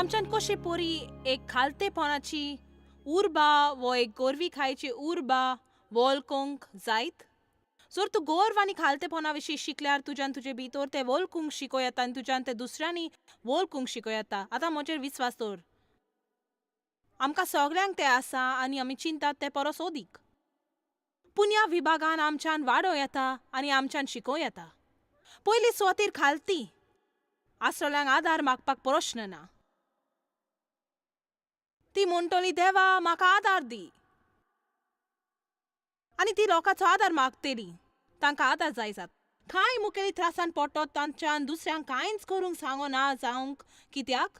आमच्यान कशे पोरी एक खालतेपणाची उर्बा वो एक गोरविकायेची उर्बा वळखूंक जायत? जर तूं गर्व आनी खालतेपणा विशीं शिकल्यार तुज्यान तुजे भितर तें वळखूंक शिकोवं येता आनी तुज्यान तें दुसऱ्यांनी वळखूंक शिकोवं येता. आतां म्हजेर विस्वास दवर. आमकां सगल्यांक तें आसा आनी आमी चिंतात तें परस अदीक. पूण ह्या विभागान आमच्यान वाडोवं येता आनी आमच्यान शिकोवं येता. पयली सुवातेर खालती आसलेल्यांक आदार मागपाक प्रश्न ना. ती म्हणटली, देवा म्हाका आदार दी. आनी ती लोकांचो आदार मागतली. तांकां आदार जाय जाता. कांय मुखेली त्रासान पडटत तांच्यान दुसऱ्यांक कांयच करूंक सांगना जावंक कित्याक?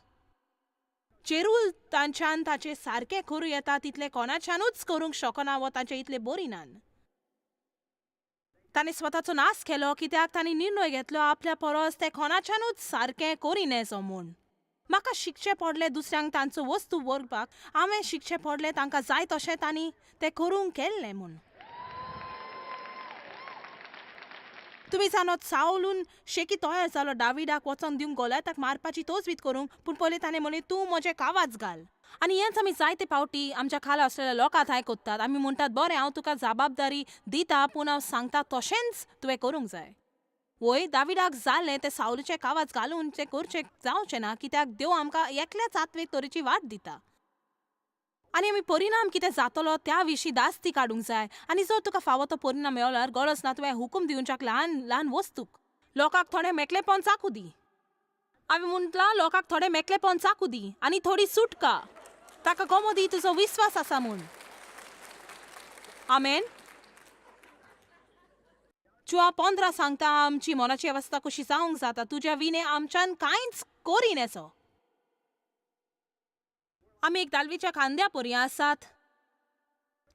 चेरूल तांच्यान ताचें सारकें करूं येता तितलें कोणाच्यानूच करूंक शकना वो तांचे इतले बरी नान. ताणें स्वताचो नाश केलो कित्याक तांणी निर्णय घेतलो आपल्या परस ते कोणाच्यानूच सारकें करिनेसो म्हूण. म्हाका शिकचें पडलें दुसऱ्यांक तांचो वस्तू व्हरपाक. हांवें शिकचें पडलें तांकां जाय तशें तांणी तें करूंक केल्लें म्हूण. तुमी जाणत सावलून शेकी तयार जालो डाविडाक वचोन दिवंक गोलायताक मारपाची तजवीज करूंक, पूण पयलीं ताणें म्हणलें तूं म्हजें कावाज घाल. आनी हेंच आमी जायते फावटी आमच्या खाला आसलेल्या लोकां थांय कोत्तात. आमी म्हणटात बरें हांव तुका जबाबदारी दिता पूण हांव सांगता तशेंच तुवें करूंक जाय. वय दाविडाक जालें तें सावलूचें कावाज घालून तें करचें जावचें ना कित्याक देव आमकां एकल्याच आत्वेक तरेची वाट दिता. आनी आमी परिणाम कितें जातलो त्या विशीं दास्ती काडूंक जाय. आनी जर तुका फावो तो परिणाम मेळल्यार गरज ना तुवें हुकूम दिवच्याक ल्हान ल्हान वस्तूक. लोकांक थोडें मेकळेपण चाकू दी. हांवें म्हटलां लोकांक थोडें मेकळेपण चाकू दी आनी थोडी सुटका. ताका गमो दी तुजो विस्वास आसा म्हूण. आमेन. चुआ 15 सांगता आमची मनाची अवस्था कशी जावंक जाता. तुज्या विणे आमच्यान कांयच करिनेसो. आमी एक दालवीच्या खांद्या परी आसात.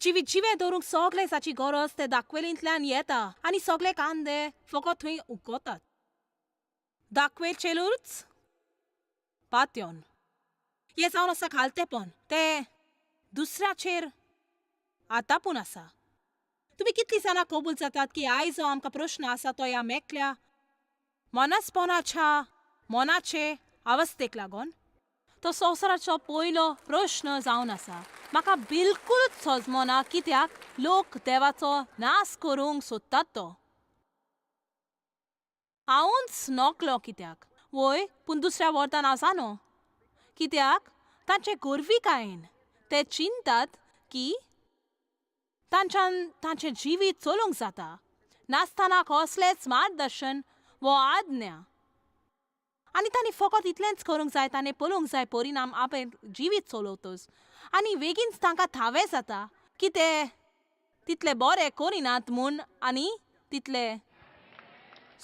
जिवीत जिवें दवरूंक सगळें जाची गरज ते दाखवेलींतल्यान येता आनी सगळे कांदे फकत थंय उगतात. दाखवेचेरूच पात्योन हें जावन आसा खालतेपण तें दुसऱ्याचेर आतापून आसा. तुमी कितलीं जाणां कबूल जातात की आयज जो आमकां प्रश्न आसा तो ह्या मेकल्या मनसपणाच्या मनाचे अवस्थेक लागून तो संवसाराचो पयलो प्रश्न जावन आसा. म्हाका बिलकूलच सजमना कित्याक लोक देवाचो नाश करूंक सोदतात तो. हांवूच नकलो कित्याक वय पूण दुसऱ्या वरदान हांव जाणो कित्याक तांचे गोरविकायेन ते चिंतात की तांच्यान तांचें जिवीत चलोवंक जाता नासतना कसलेंच मार्गदर्शन वो आज्ञा. आनी तांणी फकत इतलेंच करूंक जाय, ताणें पळोवंक जाय परिणाम आपलें जिवीत चलोवतच आनी बेगीनच तांकां थावें जाता की ते तितले बरे करिनात म्हूण आनी तितले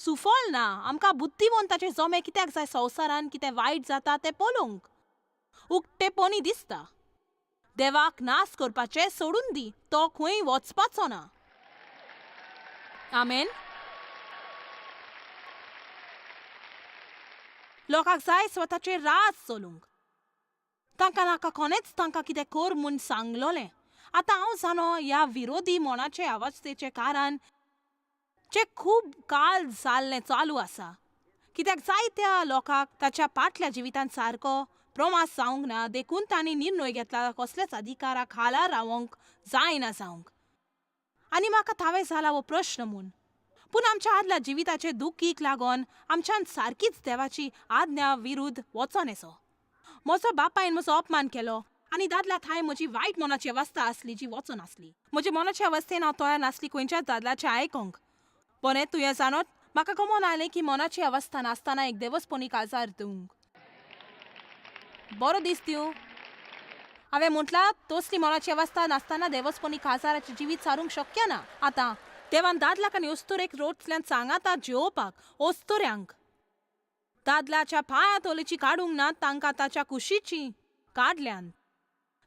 सुफळ ना. आमकां बुद्धिवंताचे जमे कित्याक जाय संवसारान कितें वायट जाता तें पळोवंक उक्तेपणी दिसता. देवाक नाश करपाचें सोडून दी, तो खंय वचपाचो ना. आमेन. लोकांक जाय स्वताचेर राज चलोवंक. तांकां नाका कोणेच तांकां कितें कर म्हूण सांगलोलें. आतां हांव जाणो ह्या विरोधी मनाचे अवस्थेचें कारण जें खूब काल जाल्लें चालू आसा. कित्याक जायत्या लोकांक ताच्या पाटल्या जिवितांत सारको प्रमास जावंक ना देखून तांणी निर्णय घेतला कसल्याच अधिकारा खाला रावंक जायना जावंक. आनी म्हाका थावें जाला हो प्रश्न म्हूण. पूण आमच्या आदल्या जिविताचे दुखीक लागून आमच्यान सारकीच देवाची आज्ञा विरुद्ध वचोन येसो. म्हजो बापायन म्हजो अपमान केलो आनी दादल्या थांय म्हजी वायट मनाची अवस्था आसली जी वचोन आसली. म्हजे मनाचे अवस्थेन हांव तयार नासली खंयच्याच दादल्याचें आयकोंक. बरें तुवें जाणत म्हाका गमोन आयलें की मनाची अवस्था नासतना एक देवस्पणी काजार दिवंक बरो दीस दिवं. हांवें म्हटलां तसली मनाची अवस्था नासतना देवस्पणी काजाराचें जिवीत सारूंक शक्य ना. आतां देवान दादल्याक आनी अस्तुरेक रोटल्यान सांगाता जेवपाक अस्तुऱ्यांक दादल्याच्या पांया तोलेची काडूंक ना, तांकां ताच्या कुशीची काडल्यान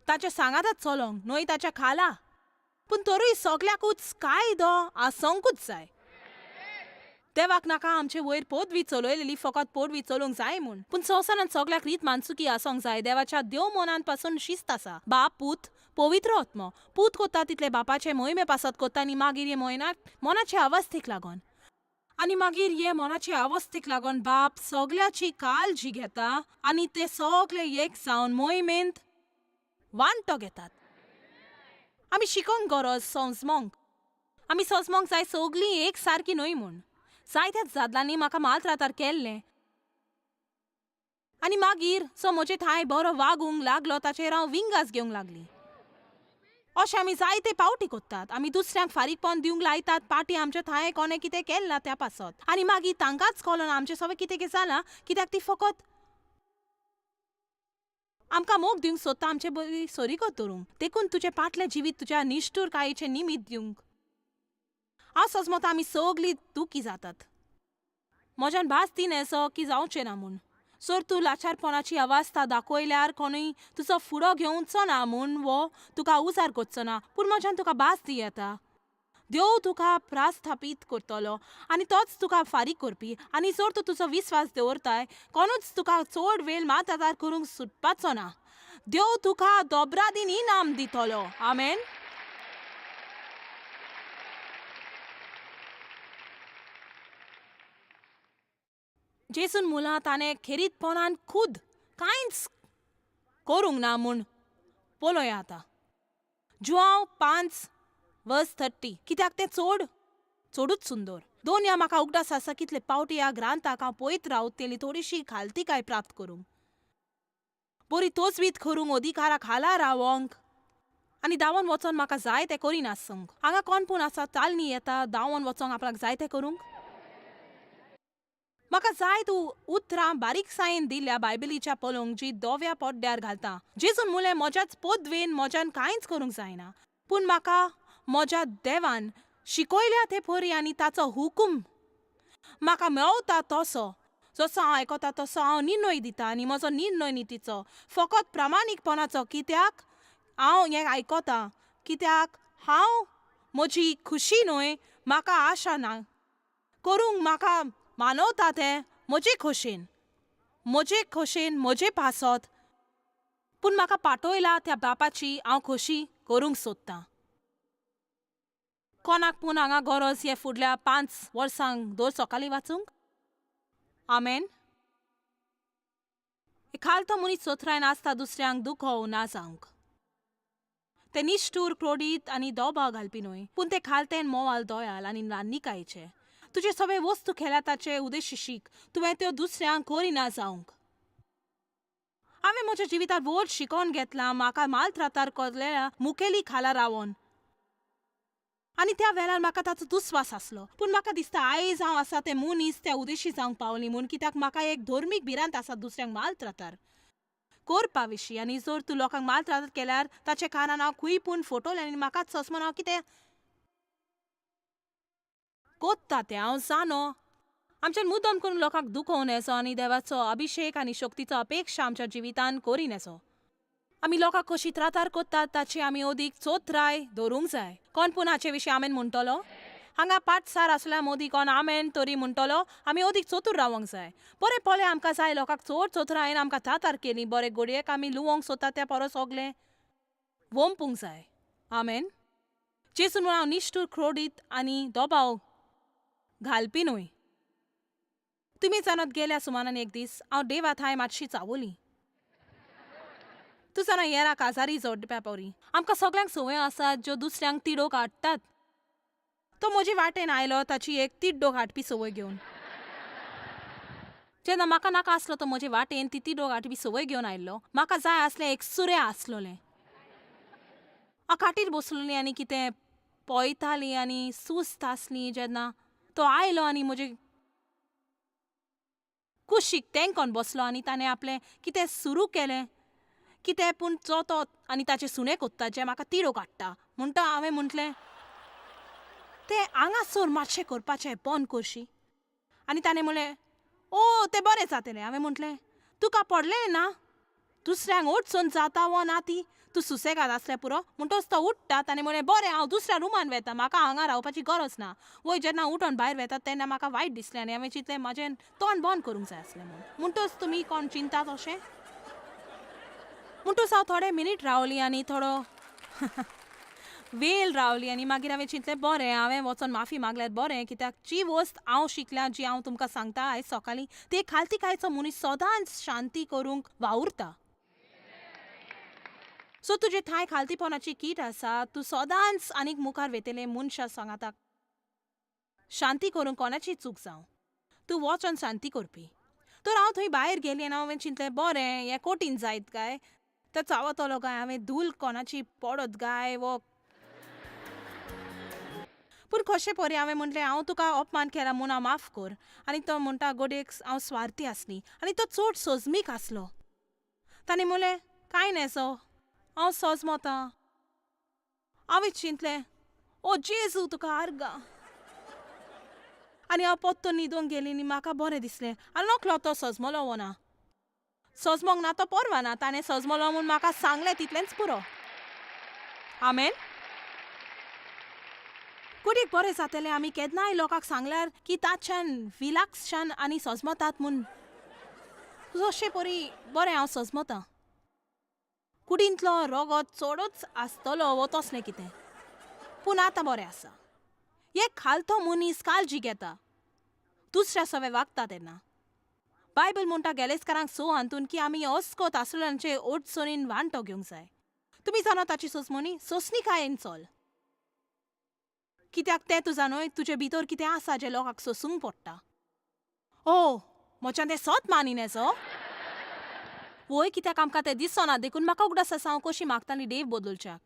ताच्या सांगाताच चलोंक न्हय ताच्या खाला. पूण तरूय सगल्याकूच कायदो आसोंकूच जाय. देवाक नाका आमचे वयर पदवी चलयलेली फकत पदवी चलोवंक जाय म्हूण. पूण संवसारांत सगल्याक रीत मानसुकी आसोंक जाय. देवाच्या देव मनान पासून शिस्त आसा. बाप पूत पवित्र आत्मो. पूत कोत्ता तितले बापाचे मोहिमे पासत कोत्ता आनी मागीर हे मोयना मनाचे अवस्थेक लागून. आनी मागीर हे मनाचे अवस्थेक लागून बाप सगळ्याची काळजी घेता आनी ते सगळे एक जावन मोहिमेंत वांटो घेतात. आमी शिकोंक गरज संजमोंक. आमी संजमोंक जाय सगळीं एक सारकी न्हय म्हूण. जायत्याच जादलांनी म्हाका मालत्रातार केल्लें आनी मागीर सो म्हजे ठांय बरो वागूंक लागलो ताचेर हांव विंगास घेवंक लागली. अशें आमी जायते पावटी कोत्तात. आमी दुसऱ्यांक फारीकपण दिवंक लायतात पाटी आमच्या थांय कोणें कितें केल्लां त्या पासत आनी मागीर तांकांच कळना आमचें सगळें कितें कितें जालां, कित्याक ती फकत आमकां मोग दिवंक सोदता आमचे बरी सोरीगत दवरूंक. देखून तुजें पाटलें जिवीत तुज्या निश्ठूरकायेचें निमीत दिवंक. हांव सजमता आमी सगळीं दुखी जातात. म्हज्यान भास दिन येसो की जावचें ना म्हूण. जर तूं लाचारपणाची अवस्था दाखयल्यार कोणूय तुजो फुडो घेवचो ना म्हूण वो तुका उजार करचो ना, पूण म्हज्यान तुका भास दी येता. देव तुका प्रास्थापीत करतलो आनी तोच तुका फारीक करपी. आनी जर तूं तुजो विस्वास दवरताय कोणूच तुका चड वेळ मातादार करूंक सुटपाचो ना. देव तुका दोबरादीन इनाम दितलो. आमेन. जेसून मुलां ताणें खेरीतपणान खूद कांयच करूंक ना म्हूण पळोवया आतां. जुआंव 5 वर्स 30. कित्याक तें चड चडूच सुंदर. दोन ह्या म्हाका उगडास आसा कितले पावटी ह्या ग्रांथाक हांव पळयत रावतली थोडीशी खालतिकाय प्राप्त करूंक, बरी तोजवीत करूंक, अधिकारा खाला रावोंक आनी धांवन वचोन म्हाका जाय तें करिनासूंक. हांगा कोण पूण आसा तालनी येता धांवन वचोंक आपणाक जाय तें करूंक? म्हाका जाय तूं उतरां बारीकसायेन दिल्या बायबलीच्या पळोवंक जी दोव्या पड्ड्यार घालता. जेजून मुलें म्हज्याच पदवेन म्हज्यान कांयच करूंक जायना, पूण म्हाका म्हज्या देवान शिकयल्या ते परी आनी ताचो हुकूम म्हाका मेवता तसो जसो हांव आयकता तसो हांव निर्णय दिता आनी म्हजो निर्णय नितीचो फकत प्रामाणीकपणाचो. कित्याक हांव हें आयकता? कित्याक हांव म्हजी खुशी न्हय, म्हाका आशा ना करूंक म्हाका मानवता तें म्हजे खोशेन, म्हजे खोशेन म्हजे पासत, पूण म्हाका पाठयला त्या बापाची हांव खोशी करूंक सोदतां. कोणाक पूण हांगा गरज हे फुडल्या 5 वर्सांक दर सकाळीं वाचूंक? आमेन. खालतो मनीस चोथरायन आसता दुसऱ्यांक दुखोव ना जावंक. ते निश्ठूर, क्रोडीत आनी दोबाव घालपी न्हय, पूण ते खालतेन मोवाल, दयाल आनी ल्हाननिकायेचे. तुजे सगळे वस्तू केल्या ताचे उद्देश शीक, तुवें त्यो दुसऱ्यांक करिना जावंक. हांवें म्हज्या जिवितांत व्हड शिकोवन घेतलां म्हाका मालत्रातार कोरलेल्या मुखेली खाला रावोन, आनी त्या वेळार म्हाका ताचो दुस्वास आसलो. पूण म्हाका दिसता आयज हांव आसा तें मनीस त्या उद्देशी जावंक पावली म्हूण, कित्याक म्हाका एक धर्मीक भिरांत आसा दुसऱ्यांक मालत्रातार करपा विशीं. आनी जर तूं लोकांक मालत्रातार केल्यार ताचें कारण हांव खंय पूण फटवलें आनी म्हाकाच ससमन हांव कितें कोत्ता तें हांव जाणो. आमच्यान मुद्दम करून लोकांक दुखोवन येसो आनी देवाचो अभिशेक आनी शक्तीचो अपेक्षा आमच्या जिवितान करीन येसो. आमी लोकांक कशी त्रातार कोत्तात ताची आमी अदीक चोत्राय दवरूंक जाय. कोण पूण हाचे विशीं आमेन म्हणटलो? हांगा पाटसार आसल्या मोदी कोण आमेन तरी म्हणटलो? आमी अदीक चतूर रावंक जाय. बरें पळय आमकां जाय लोकांक चड चोत्रायेन आमकां त्रातार केली. बरें घडयेक आमी लुवोंक सोदता त्या परस सगलें वोंपूंक जाय. आमेन. जेजून म्हूण हांव निश्ठूर, क्रोडीत आनी दोबाव घालपी न्हय. तुमी जाणत गेल्या सुमानान एक दीस हांव देवा थांय मातशी चावली. तूं जाणा येरा काजारी जोडप्या परी आमकां सगळ्यांक संवय आसात ज्यो दुसऱ्यांक तिडोक हाडटात. तो म्हजे वाटेन आयलो ताची एक तिड्डो हाडपी संवय घेवन. जेन्ना म्हाका नाका आसलो तो म्हजे वाटेन ती तिडोक हाडपी संवय घेवन आयिल्लो. म्हाका जाय आसलें एक सुरें आसलोलें. हांव खाटीर बसलोली आनी कितें पळयताली आनी सुस्त आसली जेन्ना तो आयलो आनी म्हजे कुशीक तेंकोन बसलो आनी ताणें आपलें कितें सुरू केलें कितें पूण जो तो आनी ताचें सुणें कोत्ता जें म्हाका तिडो काडटा म्हणटा. हांवें म्हटलें तें हांगासर मातशें करपाचें बंद करशी. आनी ताणें म्हणलें ओ तें बरें जातलें. हांवें म्हटलें तुका पडलें ना दुसऱ्यांक अडचण जाता वो ना ती तूं सुसेगाद आसल्यार पुरो. म्हणटच तो उठ्ठा. ताणें म्हणलें बरें हांव दुसऱ्या रुमान वेता, म्हाका हांगा रावपाची गरज ना. वय जेन्ना उठोन भायर वेता तेन्ना म्हाका वायट दिसलें आनी हांवें चिंतलें म्हाजें तोंड बंद करूंक जाय आसलें म्हूण. म्हणटच तुमी कोण चिंतात अशें? म्हणटच हांव थोडे मिनीट रावली आनी थोडो वेल रावली आनी मागीर हांवें चिंतलें बरें, हांवें वचोन माफी मागल्यार बरें, कित्याक जी वस्त हांव शिकल्या, जी हांव तुमकां सांगता आयज सकाळीं, ते खालतीकायचो मनीस सदांच शांती करूंक वावुरता. सो तुजे थांय खालतीपणाची कीट आसा, तूं सदांच आनीक मुखार वेतले मनशां सांगाताक शांती करूंक कोणाची चूक जावं, तूं वचोन शांती करपी. तर हांव थंय भायर गेली आनी हांवें चिंतलें बरें, हें कठीण जायत काय, तो चावतलो काय, हांवें धूल कोणाची पडत काय वो. पूण कशें परी हांवें म्हटलें हांव तुका अपमान केला म्हूण हांव माफ कर. आनी तो म्हणटा गोडेक हांव स्वार्थी आसली आनी तो चड सोजमीक आसलो. ताणें म्हणलें कांय न्हेसो, हांव सोजमोतां. हांवें चिंतलें ओ जेजू तुका आर्गां. आनी हांव पोत्तो न्हिदोंक गेली आनी म्हाका बरें दिसलें. आनी नकलो तो सजमलो वो ना, सजमोंक ना तो परवा ना, ताणें सजमलो म्हूण म्हाका सांगलें तितलेंच पुरो. आमेन. कुडीक बरें जातलें आमी केन्नाय लोकांक सांगल्यार की ताच्यान विलाक्सच्यान आनी सजमतात म्हूण. जशें परी बरें हांव सजमतां, कुडींतलो रोगोत चडूच आसतलो वो तसलें कितें, पूण आतां बरें आसा. एक खालतो मनीस काळजी घेता, दुसऱ्या सवे वागता तेन्ना. बायबल म्हणटा गेलेस्कारांक सो हातून की आमी अस्कोत आसलेल्यांचे अडचणीन वांटो घेवंक जाय. तुमी जाणा ताची सोंसमणी सोंसणीकायेन चल, कित्याक तें तुजा न्हय, तुजे भितर कितें आसा जें लोकांक सोंसूंक पडटा. ओ म्हज्यान तें सत मानिनेचो वय, कित्याक आमकां तें दिसना, देखून म्हाका उगडास आसा हांव कशी मागताली देव बदलच्याक.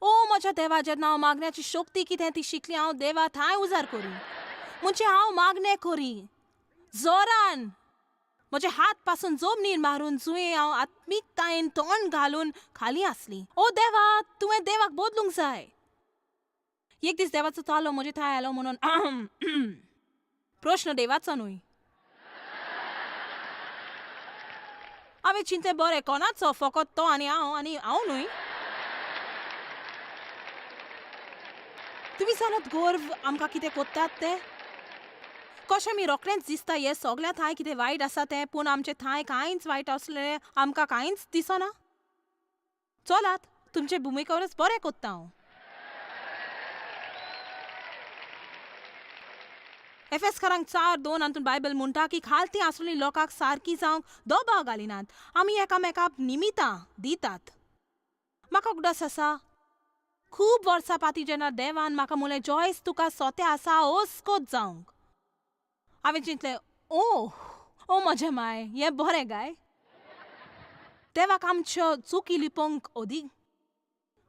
ओ म्हज्या देवा, जेन्ना हांव मागण्याची शक्ती कितें ती शिकली, हांव देवा थांय उजार करी, म्हणजे हांव मागणें करी जोरान, म्हजे हात पासून जमनीर मारून जुये हांव आत्मिकतायेन तोंड घालून खाली आसली. ओ देवा, तुवें देवाक बदलूंक जाय. एक दीस देवाचो तालो म्हजे थांय आयलो म्हणून प्रश्न देवाचो न्हय. हांवें चिंतलें बरें, कोणाचो, फकत तो आनी हांव, आनी हांव न्हय. तुमी जाणात गर्व आमकां कितें कोत्तात तें, कशें आमी रोखडेंच दिसता हें सगळ्या थांय कितें वायट आसा तें, पूण आमचे थांय कांयच वायट आसलें आमकां कांयच दिसना. चलात तुमचे भुमिकेवरच बरें कोत्ता हांव. एफेसकारांक 4:2 हातून बायबल म्हणटा की खालती आसलेली लोकांक सारकी जावंक दबाव घालिनात, आमी एकामेकाक निमितां दितात. म्हाका उगडास आसा खूब वर्सां पाती जेन्ना देवान म्हाका म्हणलें जॉयस तुका सोतें आसा अस्कोत जावंक. हांवें चिंतलें ओ ओ म्हजें माय, हें बरें गाय. देवाक आमच्यो चुकी लिपोवंक अदीक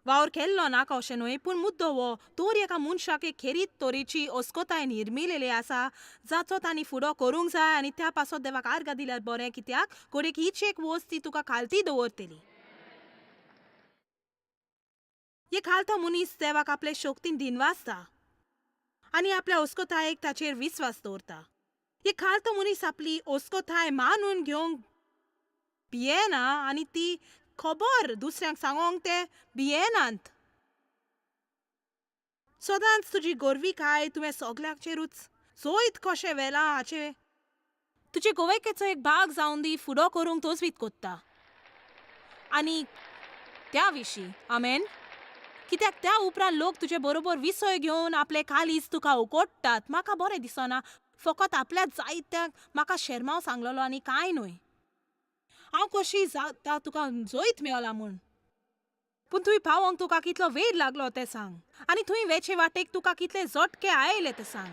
वावर केल्लो नाका अशें न्हय, पूण मुद्दो हो तर एका मनशाक एक खेरीत तरेची अस्कोताय निर्मिलेली आसा जाचो तांणी फुडो करूंक जाय आनी त्या पासत देवाक आर्गां दिल्यार बरें, कित्याक घडयेक हीच एक वस्त ती तुका खालती दवरतली. एक खालतो मनीस देवाक आपले शक्तीन दिनवासता आनी आपल्या अस्कोतायेक ताचेर विस्वास दवरता. एक खालतो मनीस आपली अस्कोताय मानून घेवंक भियेना आनी ती खबर दुसऱ्यांक सांगोंक ते भियेनात. सदांच तुजी गोरविकाय तुवें सगल्यांचेरूच जोयत कशें व्हेलां हाचें तुजे गोवेकेचो एक भाग जावन दी फुडो करूंक तोजवीत कोत्ता आनी त्या विशीं आमेन, कित्याक त्या उपरांत लोक तुजे बरोबर विसय घेवन आपले कालीज तुका उकोडटात. म्हाका बरें दिसना, फकत आपल्या जायत्याक म्हाका शेरमांव सांगलेलो आनी कांय न्हय. हांव कशी जाता तुका जोयत मेवला म्हूण, पूण थंय पावोंक तुका कितलो वेळ लागलो तें सांग, आनी थंय वेचे वाटेक तुका कितले झटके आयले तें सांग.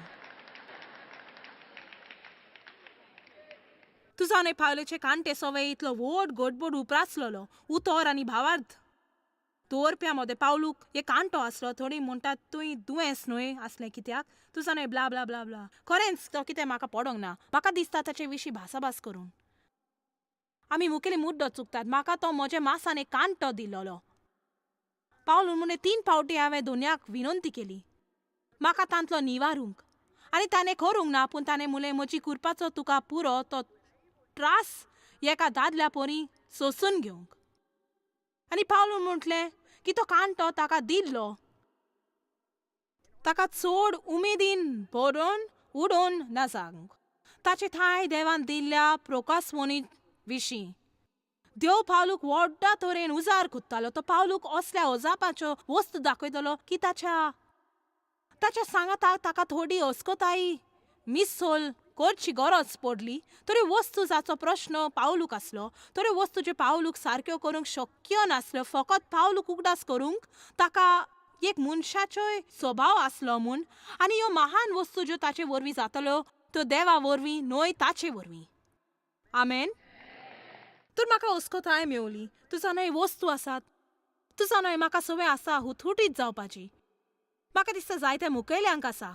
तुजा न्हय पावलेचे कांटे सवे इतलो व्हड गडबड उप्रासलेलो उतर आनी भावार्थ दवरप्या मदें पावलूक एक कांटो आसलो. थोडीं म्हणटात तुंय दुयेंस न्हय आसलें कित्याक तुजा न्हय ब्ला ब्ला ब्ला ब्ला. खरेंच तो कितें म्हाका पडोंक ना, म्हाका दिसता ताचे विशीं भासाभास करूंक आमी मुखेली मुद्दो चुकतात. म्हाका तो म्हज्या मासान एक कांटो दिलोलो. पावलून म्हणून 3 फावटी हांवें दोनयाक विनंती केली म्हाका तांतलो निवारूंक, आनी ताणें करूंक ना. पूण ताणें म्हणलें म्हजी कुरपाचो तुका पुरो तो त्रास एका दादल्या परी सोंसून घेवंक. आनी पावलून म्हटलें की तो कांटो ताका दिल्लो ताका चड उमेदीन भरोन उडोवन ना जावंक. ताचे थांय देवान दिल्ल्या प्रोकासवणी विशीं देव पावलूक व्हडा तरेन उजार कोत्तालो. तो पावलूक असल्या अजापाच्यो वस्तू दाखयतलो की ताच्या ताच्या सांगाताक ताका थोडी अस्कताय मिसोल करची गरज पडली. तरी वस्तू जाचो प्रश्न पावलूक आसलो, तरी वस्तू ज्यो पावलूक सारक्यो करूंक शक्य नासल्यो, फकत पावलूक उगडास करूंक ताका एक मनशाचोय स्वभाव आसलो म्हूण, आनी ह्यो महान वस्तू ज्यो ताचे वरवीं जातल्यो त्यो देवा वरवीं न्हय ताचे वरवीं. आमेन. तर म्हाका अस्कताय मेवली. तुजा न्हय वस्तू आसात, तुजा न्हय म्हाका संवय आसा हुतहुटीत जावपाची. म्हाका दिसता जायते मुखेल्यांक आसा.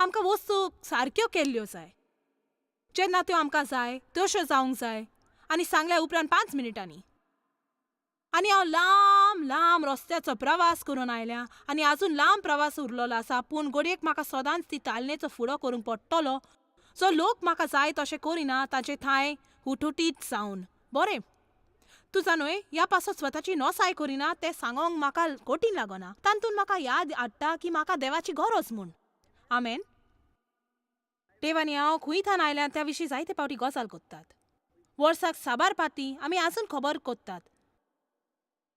आमकां वस्तू सारक्यो केल्ल्यो जाय, जेन्ना त्यो आमकां जाय तश्यो जावंक जाय, आनी सांगल्या उपरांत 5 मिनटांनी. आनी हांव लांब लांब रस्त्याचो प्रवास करून आयल्या आनी आजून लांब प्रवास उरलेलो आसा, पूण घडयेक म्हाका सदांच ती तालनेचो फुडो करूंक पडटलो जो लोक म्हाका जाय तशें करिना ताचे थांय हुटहुटीत जावन. बरें, तुजा न्हय ह्या पासत स्वताची नोसाय करिना तें सांगोंक म्हाका कठीण लागना. तातूंत म्हाका याद हाडटा की म्हाका देवाची गरज म्हूण. आमेन. देव आनी हांव खंय थान आयल्या त्या विशीं जायते फावटी गजाल कोत्तात. वर्साक साबार पाती आमी आजून खबर कोत्तात.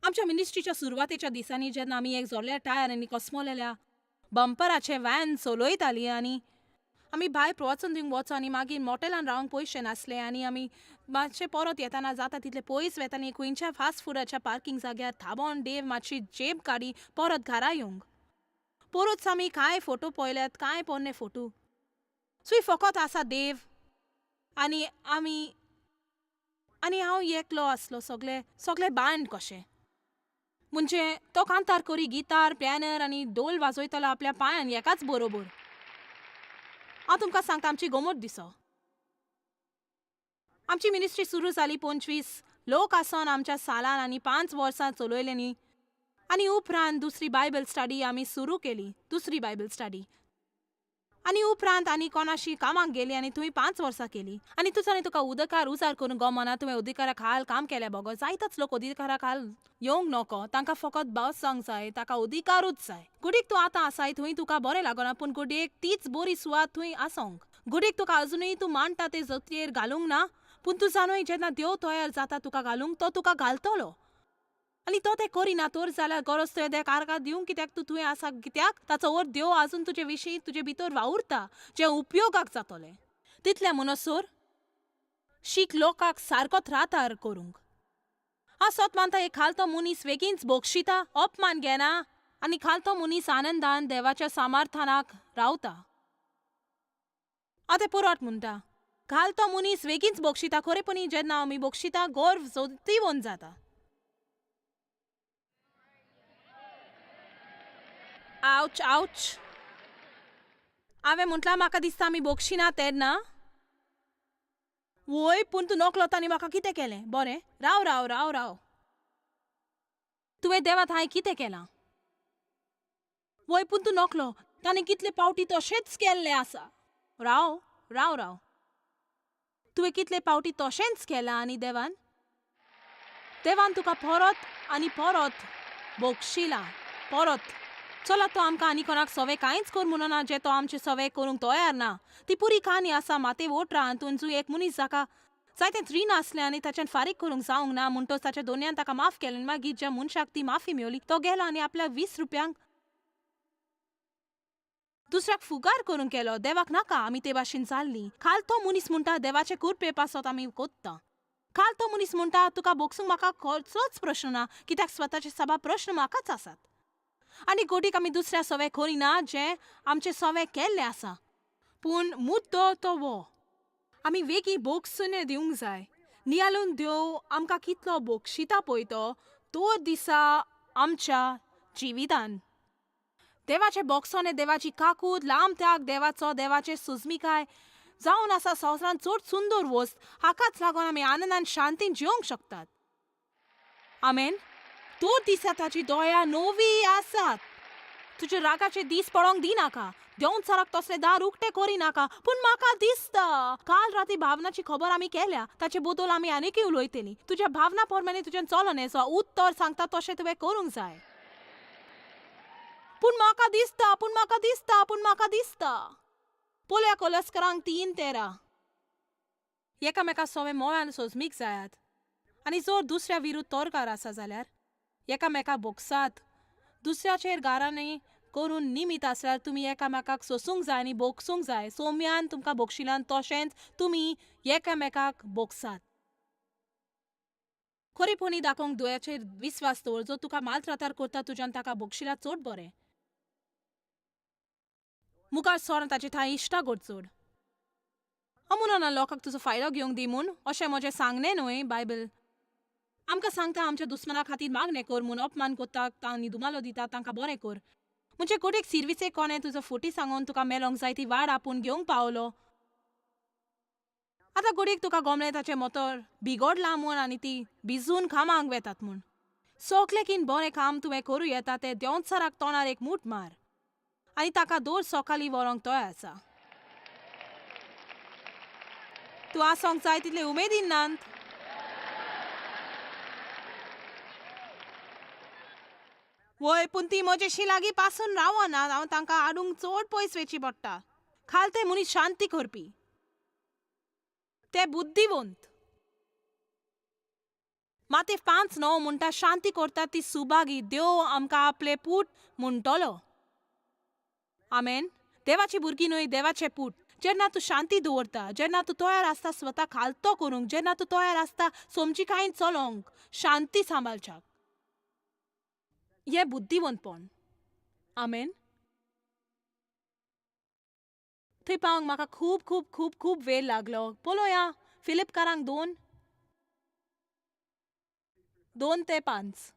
आमच्या मिनिस्ट्रीच्या सुरवातेच्या दिसांनी जेन्ना आमी एक जोडल्या टायर आनी कोसमोलेल्या बंपराचें व्हॅन चलयतालीं आनी आमी भायर प्रवचन दिवंक वचो आनी मागीर मोटेलान रावंक पयशे नासले आनी आमी मातशें परत येताना जाता तितले पयस वेताली खंयच्या फास्ट फुडाच्या पार्किंग जाग्यार थांबोन देव मातशी जेब काडी परत घरा येवंक. परत आमी कांय फोटो पळयल्यात, कांय पोन्ने फोटो. सुय फकत आसा देव आनी आमी आनी हांव एकलो आसलो, सगळे सगळे बांड कशें. म्हणजे तो कांतार करी गितार, पियानर आनी डोल वाजयतलो आपल्या पांयान एकाच बरोबर. हांव तुमकां सांगता, आमची गोमोट दिसो. आमची मिनिस्ट्री सुरू जाली 25 लोक आसोन आमच्या सालान आनी 5 वर्सां चलयलेनी आनी उपरांत दुसरी बायबल स्टडी आमी सुरू केली, दुसरी बायबल स्टडी. आनी उपरांत आनी कोणाशी कामाक गेली आनी थंय 5 वर्सां केली. आनी तुजो तुका उदकार उजार करूंक गमना, तुवें अधिकारा खाल काम केल्या बगर. जायतच लोक अधिकारा खाल येवंक नको, तांकां फकत बावसांक जाय, ताका अधिकारूच जाय. गुडीक तूं आतां आसाय थंय तुका बरें लागना, पूण गुडयेक तीच बरी सुवात थंय आसोंक. गुडीक तुका अजुनूय तूं मानता ते जतयेर घालूंक ना, पूण तूं जाणूय जेन्ना देव तयार जाता तुका घालूंक तो तुका घालतलो. आनी तो तें करिना तर जाल्यार गरज तुवें त्या कारकार दिवंक कित्याक तूं थंय आसा कित्याक ताचो अर्थ देव आजून तुजे विशीं तुजे भितर वावुरता जें उपयोगाक जातलें. तितलें म्हणसर शीक लोकांक सारको त्रातार करूंक. हांव सत मानता एक खालतो मनीस वेगींच बक्षिता, अपमान घेना आनी खालतो मनीस आनंदान देवाच्या सामर्थ्याक रावता. हांव तें पुरट म्हणटा, घालतो मनीस वेगींच बक्षिता. खरेपणी जेन्ना आमी बक्षिता गर्व जोतीवन जाता. आवच आवच. हांवें म्हटलां म्हाका दिसता आमी बक्षिना तेन्ना. वय, पूण तूं नकलो आनी म्हाका कितें केलें? बरें, राव राव राव राव, तुवें देवा थांय कितें केलां? वय, पूण तूं नकलो, ताणें कितले पावटी तशेंच केल्लें आसा. राव राव राव, तुवें कितले पावटी तशेंच केलां आनी देवान देवान तुका परत आनी परत बक्षिलां, परत. चला, तो आमकां आनी कोणाक सवे कांयच कर म्हणना जें तो आमचे सवे करूंक तयार ना. ती पुरी काणी आसा माते वोटरा हातून जूं एक मनीस जाका जायते रीण आसलें आनी ताच्यान फारीक करूंक जावंक ना म्हणटच ताच्या दोनयान ताका माफ केलें आनी मागीर ज्या मनशाक ती माफी मेवली तो गेलो आनी आपल्या 20 रुपयांक दुसऱ्याक फुगार करूंक केलो. देवाक नाका आमी ते भाशेन जाल्ली. काल तो मनीस म्हणटा देवाचे कृपे पासत आमी कोत्ता. काल तो मनीस म्हणटा तुका बोगसूंक म्हाका कसलोच प्रश्न ना, कित्याक स्वताचे साबार प्रश्न म्हाकाच आसात. आनी गोडीक आमी दुसऱ्या सवे करिना जें आमचे सवे केल्लें आसा, पूण मुद्दो तो वो आमी वेगीं बोगसून दिवंक जाय. नियालून देव आमकां कितलो बोगशिता पळय तो दिसा आमच्या जिवितान. देवाचे बोगसोने, देवाची काकूत, लांब त्याग, देवाचो देवाचे सुजमिकाय जावन आसा संवसारांत चड सुंदर वस्त. हाकाच लागून आमी आनंदान शांतीन जिवंक शकतात. आमेन. तो दिसा ताची दोया नवी आसात. तुजे रागाचे दीस पळोवंक दिनाका, देंवचाराक तसले दार उक्ते करिनाका. पूण म्हाका दिसता काल राती भावनाची खबर आमी केल्या, ताचे बदल आमी आनीकय उलयतली. तुज्या भावना प्रमाणे तुज्यान चलोन येसो उत्तर सांगता तशें तुवें करूंक जाय. पूण म्हाका दिसता, पूण म्हाका दिसता, पूण म्हाका दिसता. पळया कोलस्करांक 3:13. एकामेका सोवे मोयान सोजमीक जायात आनी जर दुसऱ्या विरुद्ध तोरकार आसा जाल्यार एकामेका भोगसात. दुसऱ्याचेर गारांनी करून निमीत आसल्यार तुमी एकामेकाक सोसूंक जाय आनी भोगसूंक जाय. सोम्यान तुमकां भोगशिल्यान तशेंच तुमी एकामेकाक भोगसात. खरेपणी दाखोवंक दोळ्याचेर विस्वास दवर. जो तुका मालत्रातार करता तुज्यान ताका भोगशिल्यार चड बरें. मुखार सर ताचे थंय इश्टागत जोड. हांव म्हणना लोकांक तुजो फायदो घेवंक दी म्हूण, अशें म्हजें सांगणें न्हय. बायबल आमकां सांगता आमच्या दुस्मना खातीर मागणें कर म्हूण. अपमान करता आनी दुमालो दिता तांकां बरें कर. म्हणजे गोडेक सिर्विसेक कोणें तुजो फटी सांगून तुका मेलोंक जाय ती वाड आपूण घेवंक पावलो. आतां गोडयेक तुका गोमलें ताचें मोतर बिगोडलां म्हूण आनी ती भिजून कामाक वेतात म्हूण. सगलें कीन बरें काम तुवें करूं येता तें देंवचाराक तोंडार एक मूठ मार आनी ताका दर सकाळीं व्हरोंक तयार आसा. तूं आसोंक जाय तितले उमेदीन नात. वय, पूण ती म्हजेशी लागीं पासून रावना. हांव तांकां हाडूंक चड पयस वेची पडटा. खालते मनीस शांती करपी, ते बुद्धिवंत. माते 5:9 म्हणटा शांती करता ती सुभागी, देव आमकां आपले पूत म्हणटलो. आमेन. देवाची भुरगीं न्हय, देवाचे पूत. जेन्ना तूं शांती दवरता, जेन्ना तूं तयार आसता स्वता खालतो करूंक, जेन्ना तूं तयार आसता समजिकायेन चलोंक, शांती सांबाळच्याक, हें बुद्धिवंतपण. आमेन. थंय पावंक म्हाका खूब खूब खूब खूब वेळ लागलो. पळोवया फिलिपकारांक 2:2 ते 5.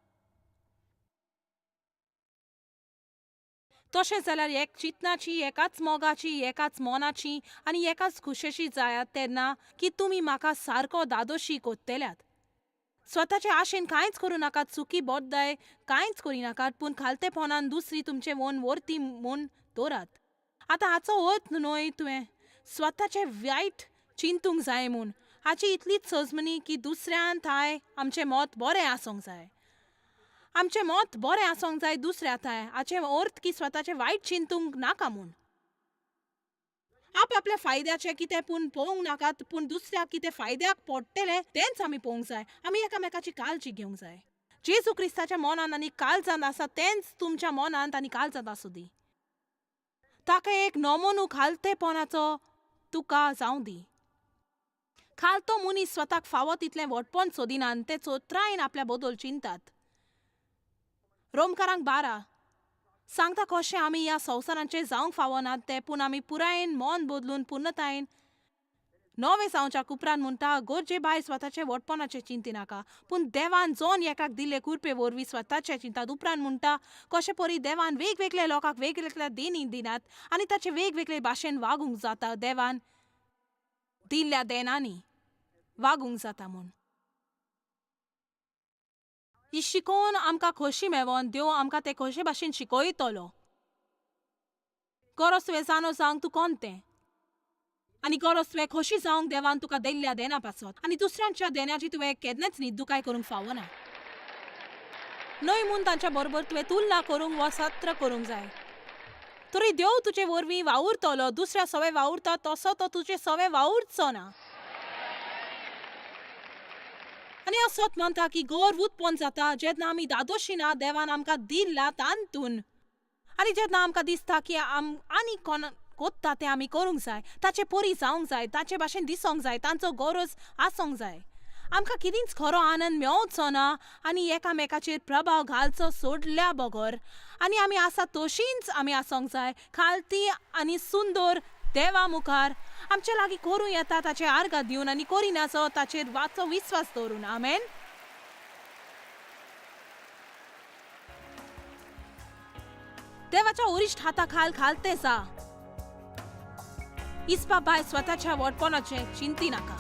तशें जाल्यार एक चिंतनाची, एकाच मोगाची, एकाच मनाची आनी एकाच खुशेची जायात तेन्ना की तुमी म्हाका सारको दादोशी कोत्तेल्यात. स्वताचे आशेन कांयच करूं नाकात, चुकी बोद्दाय कांयच करिनाकात, पूण खालतेपणान दुसरी तुमचे मन वर्ती म्हूण दवरात. आतां हाचो अर्थ न्हय तुवें स्वताचें वायट चिंतूंक जाय म्हूण. हाची इतलीच सजमनी की दुसऱ्यान थांय आमचें मत बरें आसूंक जाय. आमचें मत बरें आसूंक जाय दुसऱ्या थांय. हाचें अर्थ की स्वताचें वायट चिंतूंक नाका म्हूण. आप आपल्या फायद्याचें कितें पूण पळोवंक नाकात, पूण दुसऱ्याक कितें फायद्याक पडटलें तेंच आमी पळोवंक जाय. आमी एकामेकाची काळजी घेवंक जाय. जेजू क्रिस्ताच्या मनांत आनी काळजांत आसा तेंच तुमच्या मनांत आनी काळजांत आसूं दी. ताका एक नमोनू खालतेपणाचो तुका जावं दी. खालतो मनीस स्वताक फावो तितलें व्हडपण सोदिना, ते चोत्रायन आपल्या बदल चिंतात. रोमकारांक 12 सांगता कशें आमी ह्या संवसारांचेर जावंक फावना तें, पूण आमी पुरायेन मन बदलून पूर्णतायेन नवें जावच्या उपरांत म्हणटा गरजे भायर स्वताचे व्हडपणाचें चिंतिनाका, पूण देवान जोन एकाक दिल्ले कुरपे वरवीं स्वताचें चिंतात. उपरांत म्हणटा कशें परी देवान वेगवेगळ्या लोकांक वेगवेगळ्या देणी दिनात आनी ताचे वेगवेगळे भाशेन वागूंक जाता. देवान दिल्ल्या देणांनी वागूंक जाता म्हूण ही शिकोवन आमकां खोशी मेवोन देव आमकां ते खोशे भाशेन शिकयतलो. गरज तुवें जाणो जावंक तूं कोण तें आनी गरज तुवें खोशी जावंक देवान तुका दिल्ल्या देणा पासत आनी दुसऱ्यांच्या देण्याची तुवें केन्नाच न्हिदुकाय करूंक फावना न्हय म्हूण तांच्या बरोबर तुवें तुलना करूंक वा सत्र करूंक जाय. तरी देव तुजे वरवीं वावुरतलो. दुसऱ्या सवे वावुरता तसो तो तुजे सवे वावुरचो ना. आनी हांव सत मानता की गर्व उत्पन्न जाता जेन्ना आमी दादोशी ना देवान आमकां दिल्ला तांतून, आनी जेन्ना आमकां दिसता की आनी कोण कोत्ता तें आमी करूंक जाय, ताचे परी जावंक जाय, ताचे भाशेन दिसोंक जाय, तांचो गरज आसूंक जाय. आमकां कितेंच खरो आनंद मेवचो ना आनी एकामेकाचेर प्रभाव घालचो सोडल्या बगर. आनी आमी आसा तशींच आमी आसूंक जाय, खालती आनी सुंदर देवा मुखार. आमचे लागीं करूं येता ताचे आर्गां दिवन आनी करिनाचो ताचेर वाचो विस्वास दवरून. आमेन. देवाच्या वरिश्ठ हाता खाल खालते जा. इस्पा बाय स्वताच्या व्हडपणाचें चिंती नाका.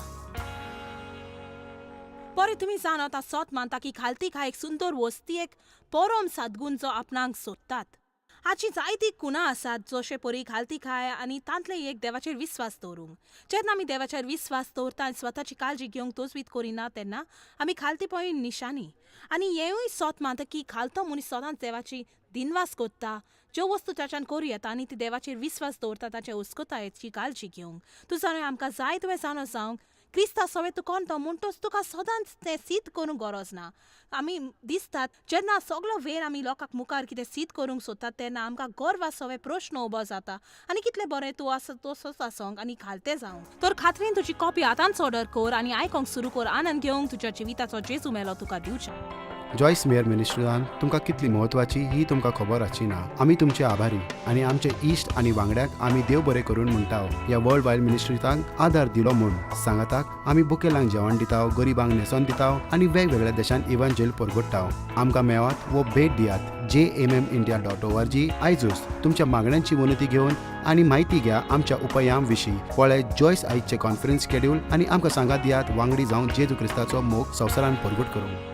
बरें तुमी जाणा सत मानता की खालती काय एक सुंदर वस्ती, एक परम सादगूण जो आपणाक सोदतात. हाची जायती कुणां आसात जशे परी खालती खाय आनी तांतले एक देवाचेर विस्वास दवरूंक. जेन्ना आमी देवाचेर विस्वास दवरता आनी स्वताची काळजी घेवंक तोजवीत करिना तेन्ना आमी खालती पळय निशानी. आनी हेंवूय सत मानता की खालतो मनीस सदांच देवाची दिनवास करता, ज्यो वस्तू ताच्यान करूं येता आनी ती देवाचेर विस्वास दवरता ताच्या उस्कोतायेची काळजी घेवंक. तूं जाणा आमकां जाय तुवें जाणो जावंक क्रिस्ता सवें तूं कोण तो म्हणटच तुका सदांच तें सीद करूंक गरज ना. आमी दिसतात जेन्ना सगलो वेळ आमी लोकांक मुखार कितें सीद करूंक सोदतात तेन्ना आमकां गर्वा सवें प्रश्न उबो जाता आनी कितलें बरें तूं आसा तसोच आसोंक आनी घालतें जावंक. तर खात्रीन तुजी कॉपी आतांच ऑर्डर कर आनी आयकोंक सुरू कर, आनंद घेवंक तुज्या जिविताचो जेजू मेलो तुका दिवचें. जॉयस मेयर मिनिस्ट्रीजान तुमकां कितली म्हत्वाची ही तुमकां खबर आसची ना. आमी तुमचे आभारी आनी आमचे इश्ट आनी वांगड्यांक आमी देव बरें करून म्हणटा ह्या वर्ल्ड वायड मिनिस्ट्रीजांक आदार दिलो म्हूण. सांगाताक आमी बुकेलांक जेवण दिता, गरिबांक न्हेसोन दिता आनी वेगवेगळ्या देशांत इव्हांजेल परगट्टा. आमकां मेवात वो भेट दियात jmmindia.org. आयजूच तुमच्या मागण्यांची विनंती घेवन आनी म्हायती घ्या आमच्या उपायां विशीं. पळय जॉयस आयजचे कॉन्फरन्स शेड्यूल आनी आमकां सांगात दियात वांगडी जावन जेजू क्रिस्ताचो मोग संवसारान परगट करूंक.